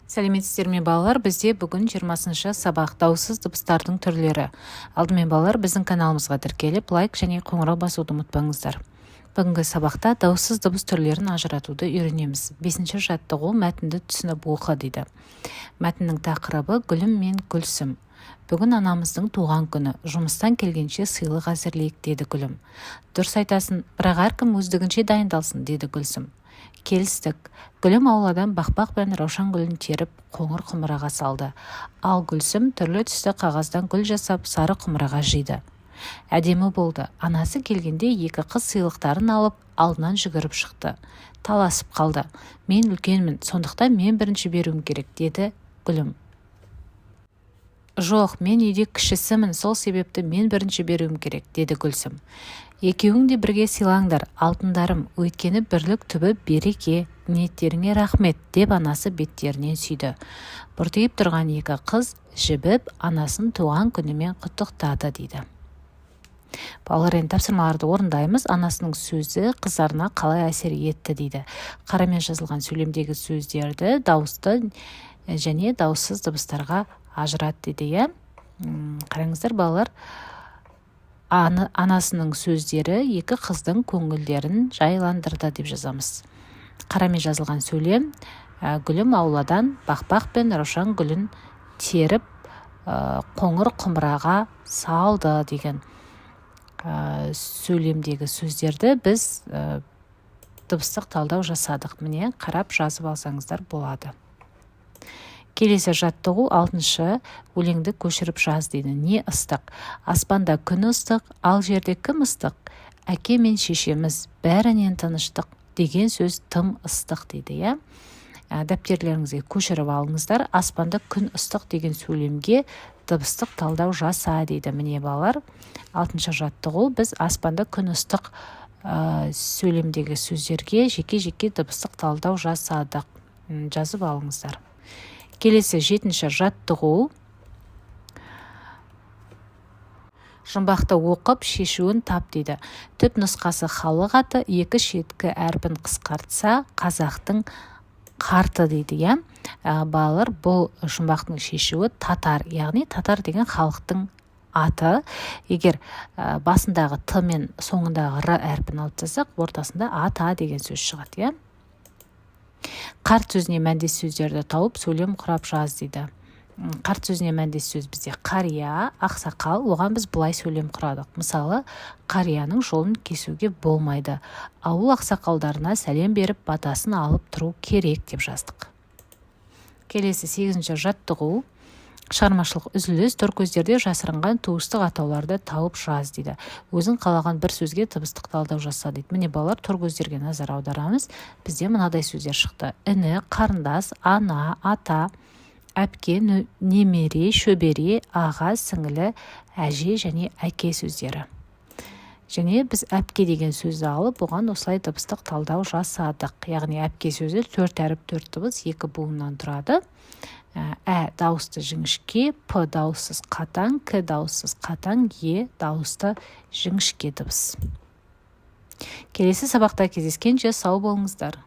Сәлеметсіздер ме, балалар! Бізде бүгін 20-шы сабақ, дауыссыз дыбыстардың түрлері. Алдымен, балалар, біздің каналымызға тіркеліп, лайк және қоңырау басуды ұмытпаңыздар. Бүгінгі сабақта дауыссыз дыбыс түрлерін ажыратуды үйренеміз. Бесінші жаттығу: мәтінді түсініп оқы дейді. Мәтіннің тақырыбы: Гүлім мен Гүлсім. Бүгін анамыздың туған күні. Жұмыстан келгенше сыйлық әзірлейік, деді Гүлім. Дұрыс айтасың, бірақ әркім өздігінше дайындалсын, деді Гүлсім. Келістік. Гүлім ауладан бақбақ пен раушан гүлін теріп, қоңыр құмыраға салды. Ал Гүлсім түрлі түсті қағаздан гүл жасап, сары құмыраға жиды. Әдемі болды. Анасы келгенде екі қыз сыйлықтарын алып, алдынан жүгіріп шықты. Таласып қалды. Мен үлкенмін, сондықтан мен бірінші беруім керек, деді Гүлім. Жоқ, мен үйде кішісімін, сол себепті мен бірінші беруім керек, деді Гүлсім. Екеуің де бірге сыйлаңдар, алтындарым. Өйткені бірлік түбі береке. Ниеттеріңе рахмет, деп анасы беттерінен сүйді. Бұртиып тұрған екі қыз жібіп, анасын туған күнімен құттықтады дейді. Балалар, енді тапсырмаларды орындаймыз. Анасының сөзі қыздарына қалай әсер етті дейді. Қарамен жазылған сөйлемдегі сөздерді дауысты және дауыссыз дыбыстарға ажырат дейді, иә. Қараңыздар, балалар, анасының сөздері екі қыздың көңілдерін жайландырды деп жазамыз. Қарамен жазылған сөйлем: Гүлім ауладан бақбақ пен раушан гүлін теріп, қоңыр құмыраға салды деген сөйлемдегі сөздерді біз дыбыстық талдау жасадық. Міне, қарап жазып алсаңыздар болады. Келесі жаттығу, алтыншы: өлеңді көшіріп жаз дейді. Не ыстық? Аспанда күн ыстық, ал жерде кім ыстық? Әке мен шешеміз, бәрінен тыныштық деген сөз тым ыстық дейді, иә. Дәптерлеріңізге көшіріп алыңыздар. Аспанда күн ыстық деген сөйлемге дыбыстық талдау жаса дейді. Міне, балалар, алтыншы жаттығу: біз аспанда күн ыстық сөйлемдегі сөздерге жеке-жеке дыбыстық талдау жасадық. Жазып алыңыздар. Келесі, жетінші жаттығу: жұмбақты оқып, шешуін тап дейді. Түп нұсқасы халық аты, екі шеткі әрпін қысқартса, қазақтың қарты дейді, иә. Балалар, бұл жұмбақтың шешуі татар, яғни татар деген халықтың аты. Егер басындағы т мен соңындағы р әрпін алып тастасақ, ортасында ата деген сөз шығады, иә. Қарт сөзіне мәндес сөздерді тауып, сөйлем құрап жаз дейді. Қарт сөзіне мәндес сөз бізде қария, ақсақал. Оған біз былай сөйлем құрадық. Мысалы, қарияның жолын кесуге болмайды, ауыл ақсақалдарына сәлем беріп, батасын алып тұру керек деп жаздық. Келесі, сегізінші жаттығу: шығармашылық үзіліс. Торкөздерде жасырынған туыстық атауларды тауып жаз дейді. Өзің қалаған бір сөзге дыбыстық талдау жаса дейді. Міне, балалар, торкөздерге назар аударамыз. Бізде мынадай сөздер шықты: іні, қарындас, ана, ата, әпке, немере, шөбере, аға, сіңілі, әже және әке сөздері. Және біз әпке деген сөзді алып, оған осылай дыбыстық талдау жасадық. Яғни әпке сөзі төрт әріп, төрт дыбыс, екі буыннан тұрады. Ә дауысты жіңішке, п дауыссыз қатаң, к дауыссыз қатаң, е дауысты жіңішке дыбыс. Келесі сабақта кездескенше сау болыңыздар!